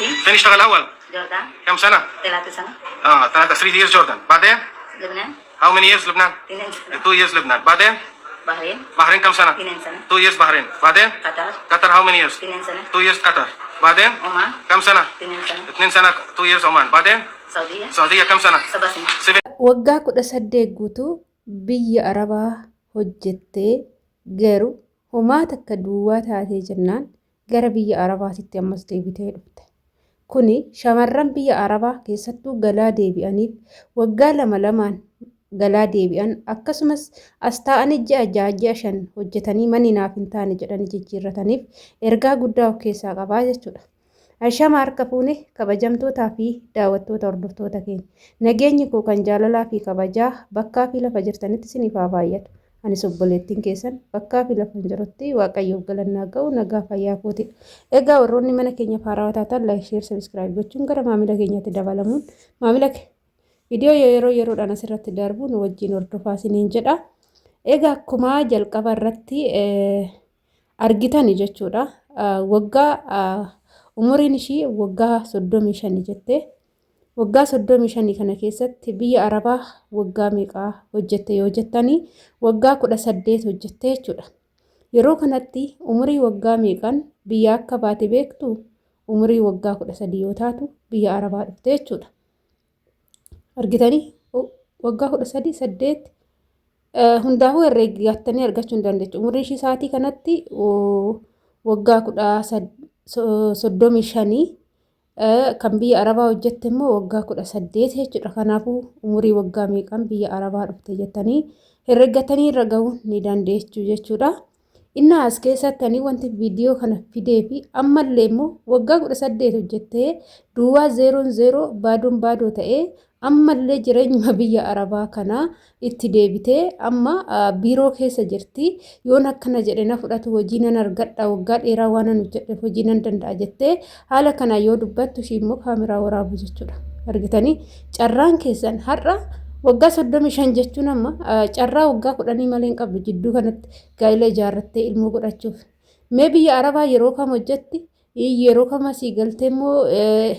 50. فين اشتغل اول؟ Jordan. كم سنة؟ 3 سنة. اه 3 3 years Jordan. بعدين؟ لبنان. How many years لبنان؟ 2 سنة. 2 years لبنان. بعدين؟ بحرين. بحرين كم سنة؟ 2 سنة. 2 years بحرين. بعدين؟ قطر. قطر how many years؟ 2 سنة. 2 years قطر. بعدين؟ عمان. كم سنة؟ 2 سنة. 2 سنة 2 years عمان. بعدين؟ السعودية. السعودية كم سنة؟ 7 سنين. 7. Waggaa 18 guutuu biyya Arabaa hojjettee garuu homaa takka duwwaa taatee jennaan gara biyya Arabaatitti ammas deebitee dhufte. Kuni shamarran biyya Arabaa keessattuu galaa deebi'aniif waggaa lama lamaan galaa deebi'an akkasumas as taa'anii ji'a 6 ji'a 5 hojjetanii manni naaf hin taane jedhanii jijjiirrataniif ergaa guddaa of keessaa qabaa jechuudha. Ashama harka fuune kabajamtootaa fi daawwattoota hordoftoota keenya. Nageenyi koo kan jaalalaa fi kabajaa bakkaa fi lafa jirtanitti isiniif haa baay'atu. Anis obboleettiin keessan bakkaa fi lafa jirutti Waaqayyoof galannaa ga'u nagaa fayyaa kootidha. Egaa warroonni mana keenya haarawaa taatan like, share, subscribe gochuun gara maamila keenyaatti dabalamuun maamila viidiyoo yeroo yeroodhaan asirratti darbu nu wajjin hordofaa isiniin jedha. Egaa akkuma jalqaba irratti argitani jechuudha. Waggaa umuriin ishii waggaa 35 jettee waggaa 35 kana keessatti biyya Arabaa waggaa meeqaa hojjette yoo jettanii waggaa 18 hojjette jechuudha. Yeroo kanatti umurii waggaa meeqaan biyya akka baate beektu? Umurii waggaa 13 yoo taatu biyya Arabaa dhufte jechuudha. Argitanii waggaa 13 8 hundaafuu herreeggattanii argachuu hin dandeechu. Umriin ishii sa'aatii kanatti waggaa 35, kan biyya Arabaa hojjette immoo waggaa 18 jechuudha. Kanaafuu umurii waggaa meeqaan biyya Arabaa dhufte jettanii herreeggatanii irra gahuu ni dandeechu jechuudha. Inni as keessatti ani wanti viidiyoo kana fidee fi ammallee immoo waggaa 18 hojjettee duwwaa zeeroon zeeroo baadoon baadoo ta'ee ammallee jireenyuma biyya Arabaa kanaa itti deebitee amma biiroo keessa jirti. Yoon akkana jedhe na fudhatu, hojii nan argadha, waggaa dheeraa waan nan hojjedheef hojii nan danda'a jettee haala kanaa yoo dubbattu ishii immoo kaameraa waraabu jechuudha. Argitanii, carraan keessan har'a waggaa 35 jechuun amma carraa waggaa 10 malee hin qabdu jidduu kanatti gaa'ela ijaarrattee ilmoo godhachuuf. Mee biyya Arabaa yeroo kam hojjetti? Yeroo kam asii galtee immoo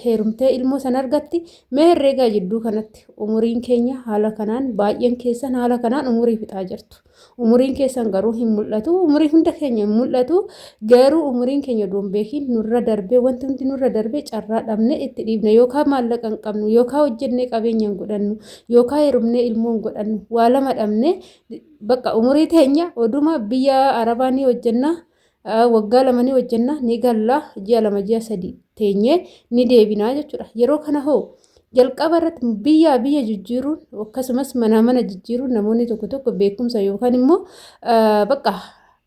heerumtee ilmoo san argatti? Mee herreegaa jidduu kanatti umuriin keenya haala kanaan baay'een keessan haala kanaan umurii fixaa jirtu. Umuriin keessan garuu hin mul'atu. Umurii hunda keenya hin mul'atu. Garuu umuriin keenya osoo hin beekin nurra darbee, wanti hundi nurra darbee, carraa dhabne itti dhiibne, yookaan maallaqa hin qabnu, yookaan hojjennee qabeenya hin godhannu, yookaan heerumnee ilmoo hin godhannu. Waa lama dhabne bakka umurii teenya oduma biyya Arabaa ni hojjennaa, waggaa 2 ni hojjenna, ni galla, ji'a 2 ji'a 3 teenyee ni deebinaa jechuudha. Yeroo kana hoo jalqaba irratti biyyaa biyya jijjiiruun akkasumas manaa mana jijjiiruun namoonni tokko tokko beekumsa yookaan immoo bakka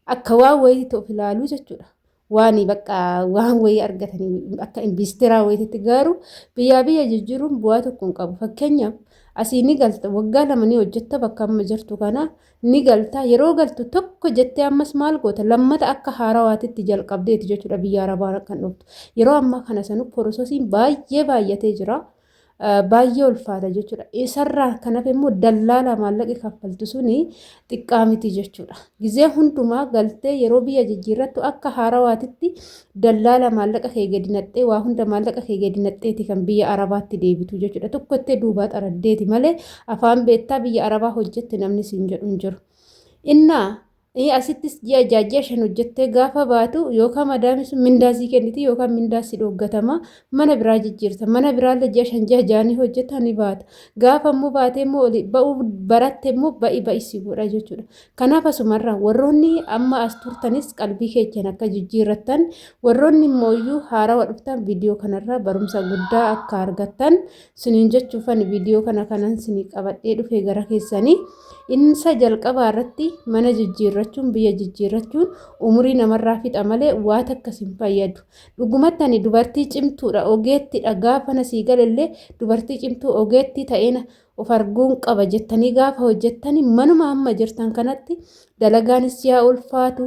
akka waan wayiitti of ilaaluu jechuudha. Waan bakka waan wayii argatanii akka investiraa wayiitti, garuu biyyaa biyya jijjiiruun bu'aa tokko hin qabu. Fakkeenyaaf, asii ni galta, waggaa 2 ni hojjetta, bakka amma jirtu kana ni galta. Yeroo galtu tokko jettee ammas maal goota? Lammata akka haarawaatitti jalqabdeeti jechuudha biyya Arabaa kan dhuftu. Yeroo ammaa kana sanu processiin baay'ee baay'atee jira. Baay'ee ulfaata jechuudha. Isarraa kan hafe immoo dallaala maallaqi kaffaltu suni xiqqaa miti jechuudha. Gizee hundumaa galtee yeroo biyya jijjiirrattu akka haarawaatitti dallaala maallaqa kee gadi naqxee, waa hunda maallaqa kee gadi naqxeeti kan biyya Arabaatti deebitu jechuudha. Tokkottee duubaa xaraddeeti malee afaan beektaa biyya Arabaa hojjette namni siin jedhu hin jiru. Innaa asittis ji'a 6 ji'a 5 hojjettee gaafa baatu yookaan madaami sun mindaa sii kenniti yookaan mindaa si dhooggatama, mana biraa jijjiirta, mana biraallee ji'a 5 ji'a 6 hojjetta, ni baata. Gaafa immoo baatee immoo oli ba'uu baratte immoo ba'i ba'i si godha jechuudha. Kanaaf asumarraa warroonni amma as turtanis qalbii keessan akka jijjiirrattan, warroonni immoo iyyuu haarawa dhuftan viidiyoo kanarraa barumsa guddaa akka argattan siniin jechuufan viidiyoo kana kanan sinii qabadhee dhufe gara keessanii. Insa jalqabaa irratti mana jijjiirrachuun, biyya jijjiirrachuun umurii namarraa fixa malee waa takkas hin fayyadu. Dhugumatti ani dubartii cimtuudha, ogeettiidha, gaafa na sii galallee dubartii cimtuu ogeettii ta'een Of arguun qaba jettanii gaafa hojjettani manuma amma jirtan kanatti dalagaanis yaa ulfaatu,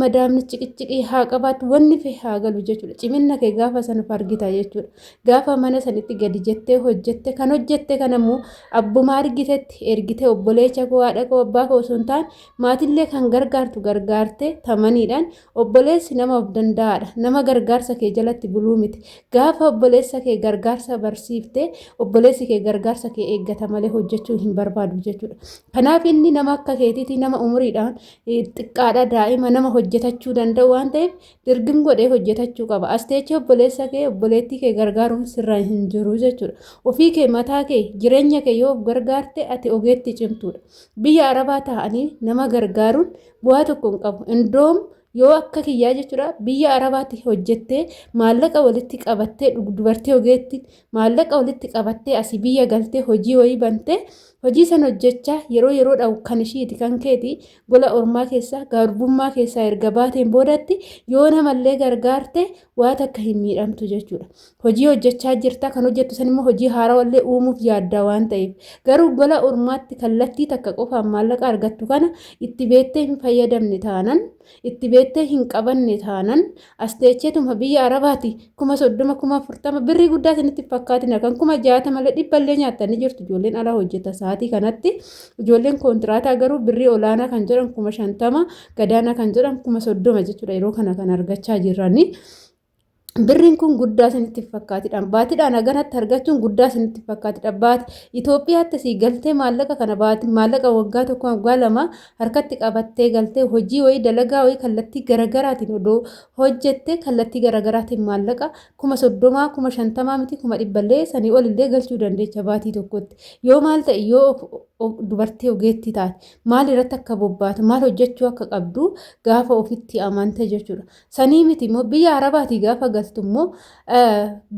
madaamni ciqiciqii haa qabaatu, wanni fe haa galu jechuudha. Ciminna kee gaafa san of argita jechuudha. Gaafa mana sanitti gadi jettee hojjette, kan hojjette kanammoo abbuma argitetti ergite, obboleecha koo, haadha koo, abbaa koo osoo hin taane maatillee kan gargaartu gargaarte tamaniidhaan. Obboleessi nama of danda'aadha. Nama gargaarsa kee jalatti buluu miti. Gaafa obboleessa kee gargaarsa barsiifte, obboleessi kee gargaarsa kee eeggata malee hojjechuu hin barbaadu jechuudha. Kanaaf inni nama akka keetiiti, nama umuriidhaan xiqqaadha, daa'ima nama hojjetachuu danda'u waan ta'eef dirgim godhee hojjetachuu qaba. As teechee obboleessa kee, obboleettii kee gargaaruun sirraa hin jiru jechuudha. Ofii kee, mataa kee, jireenya kee yoo of gargaarte, ati ogeetti cimtuudha. Biyya Arabaa taa'anii nama gargaaruun bu'aa tokko hin qabu. Indoom yoo akka kiyyaa jechuudha, biyya Arabaatti hojjettee maallaqa walitti qabattee, dubartii ogeetti maallaqa walitti qabattee, asii biyya galtee hojii wayii bantee, hojii san hojjechaa yeroo yeroodhaan kan ishiiti kan keeti, gola ormaa keessaa garbummaa keessaa erga baateen boodatti yoo namallee gargaarte waa takka hin miidhamtu jechuudha. Hojii hojjechaa jirta, kan hojjettu san immoo hojii haarawallee uumuuf yaaddaa waan ta'eef. Garuu gola ormaatti kallattii takka qofaan maallaqa argattu kana itti beektee hin fayyadamne taanan, itti beektee hin qabanne taanan, as teecheetuma biyya Arabaati 30,000, 40,000 birrii guddaa isinitti fakkaatina, kan 60,000 dhibballee nyaattanii jirtu ijoolleen ala hojjeta sa'aatii kanatti. Ijoolleen koontiraataa garuu birrii olaanaa kan jedhan 50,000, gadaanaa kan jedhan 30,000 jechuudha yeroo kana kan argachaa jirrani. Birriin kun guddaa isinitti fakkaatidha. Baatiidhaan haganatti argachuun guddaa isinitti fakkaatidha. Baati Itoophiyaatti asii galtee maallaqa kana baati maallaqa waggaa tokko, waggaa lama harkatti qabattee galtee hojii wayii, dalagaa wayii kallattii garagaraatiin odoo hojjettee, kallattii garagaraatiin maallaqa 30,000, 50,000 miti, 100,000llee sanii olillee galchuu dandeecha baatii tokkotti. Yoo maal ta'e, yoo dubartii ogeettii taate, maal irratti akka bobbaatu, maal hojjechuu akka qabdu gaafa ofitti amante jechuudha. Sanii miti immoo biyya Arabaatii gaafa galtu immoo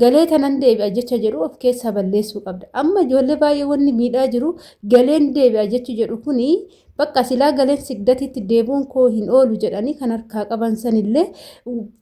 galee tanan deebi'a jecha jedhu of keessaa balleessuu qabda. Amma ijoollee baay'ee wanni miidhaa jiru galeen deebi'a jechi jedhu kuni, bakka silaa galeen sigdatiitti deebi'uun koo hin oolu jedhanii kan harkaa qaban sanillee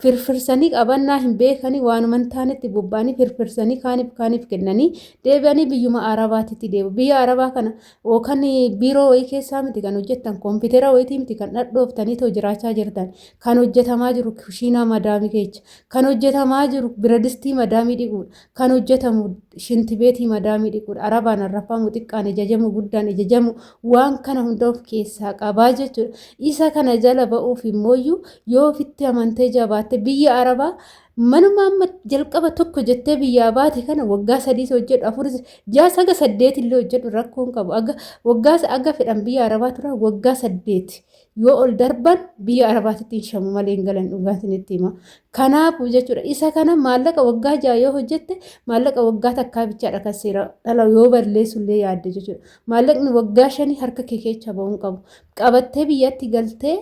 firfirsanii qabannaa hin beekanii, waanuma hin taanetti bobba'anii firfirsanii kaaniif kaaniif kennanii deebi'anii biyyuma Arabaatitti deebi'u. Biyya Arabaa kana yookaan biiroo wayii keessaa miti kan hojjettan, koompitera wayiitii miti kan dhadhooftanii too jiraachaa jirtan. Kan hojjetamaa jiru kushiinaa madaamii keessa, kan hojjetamaa jiru biradistii madaamii dhiquudha, kan hojjetamu shintibeetii madaamii dhiquudha. Arabaan arrafamu, xiqqaan ijajamu, guddaan ijajamu, waan kana hunda of keessaa qabaa jechuudha. Isa kana jala ba'uuf immooyyuu yoo ofitti amantee jabaatte, biyya Arabaa manuma amma jalqaba tokko jettee biyyaa baate kana waggaa sadiis hojjedhu, afuris, ja'a, saga saddeet illee hojjedhu, rakkoon qabu. Aga waggaa aga fedhan biyya Arabaa turan, waggaa 8 yoo ol darban biyya Arabaatitti hin shamu malee hin galan, dhugaatiin itti hima. Kanaafuu jechuudha, isa kana maallaqa waggaa 6 yoo hojjette, maallaqa waggaa takkaa bichaadha kan seera dhala yoo balleessullee yaadde jechuudha. Maallaqni waggaa 5 harka kee keessa ba'uu hin qabu. Qabattee biyyatti galtee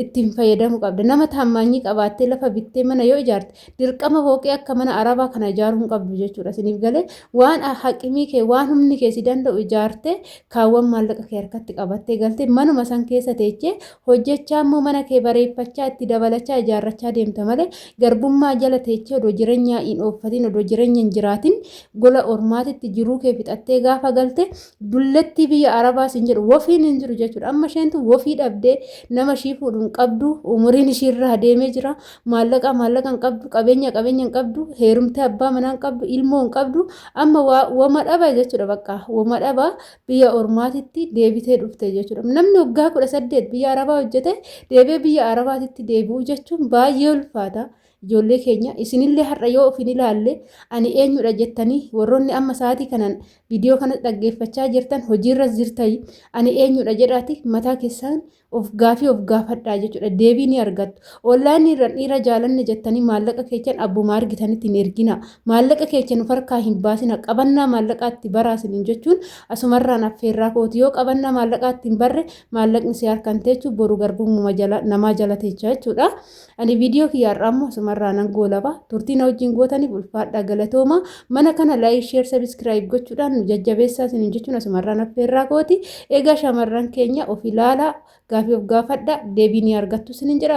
ittiin fayyadamuu qabda. Nama taammaanyii qabaattee lafa bittee mana yoo ijaarte, dirqama fooqee akka mana Arabaa kana ijaaruu hin qabdu jechuudha. Isiniif galee, waan haqimii kee, waan humni kee si danda'u ijaarte, kaawwan maallaqa kee harkatti qabattee galtee manuma san keessa teechee hojjechaa immoo mana kee bareeffachaa, itti dabalachaa, ijaarrachaa deemta malee, garbummaa jala teechee odoo jireenyaa hin ooffatin, odoo jireenya hin jiraatin, gola ormaatitti jiruu kee fixattee gaafa galte, dullattii biyya Arabaa sin jedhu, wofiin hin jiru jechuudha. Amma isheentu wofii dhabdee, nama ishii fuudhu hin qabdu, umuriin ishii irraa deemee jira, maallaqa maallaqa hin qabdu, qabeenya qabeenya hin qabdu, heerumtee abbaa manaa hin qabdu, ilmoo hin qabdu. Amma wama dhaba jechuudha, bakka wama dhaba biyya ormaatitti deebitee dhufte jechuudha. Namni waggaa 18 biyya Arabaa hojjete deebi'ee biyya Arabaatitti deebi'uu jechuun baay'ee ulfaata. Ijoollee keenya, isinillee har'a yoo of hin ilaalle, ani eenyudha jettanii, warroonni amma sa'aatii kanan viidiyoo kana dhaggeeffachaa jirtan, hojiirras jirtan, ani eenyudha jedhaati mataa keessaan of gaafii of gaafadhaa jechuudha. Deebii ni argattu. Onlaayinii irra dhiira jaalanne jettanii maallaqa keessan abbuma argitanitti hin ergina. Maallaqa keessan of harkaa hin baasina. Qabannaa maallaqaatti baraasiniin jechuun asumarraan affeerraa kooti. Yoo qabannaa maallaqaatti hin barre, maallaqni si harkaan teechu, boru garbummaa jala namaa jala teecha jechuudha. Ani viidiyoo kiyya har'aa immoo asumarraa nan goolaba. Turtii na wajjin gootaniif ulfaadhaa, galatooma. Mana kana like, share, subscribe gochuudhaan nu jajjabeessaa isiniin jechuun asumarraan affeerraa kooti. Egaa shamarran keenya, of ilaalaa, gaafii of gaafadhaa, deebii ni argattu isiniin jedha.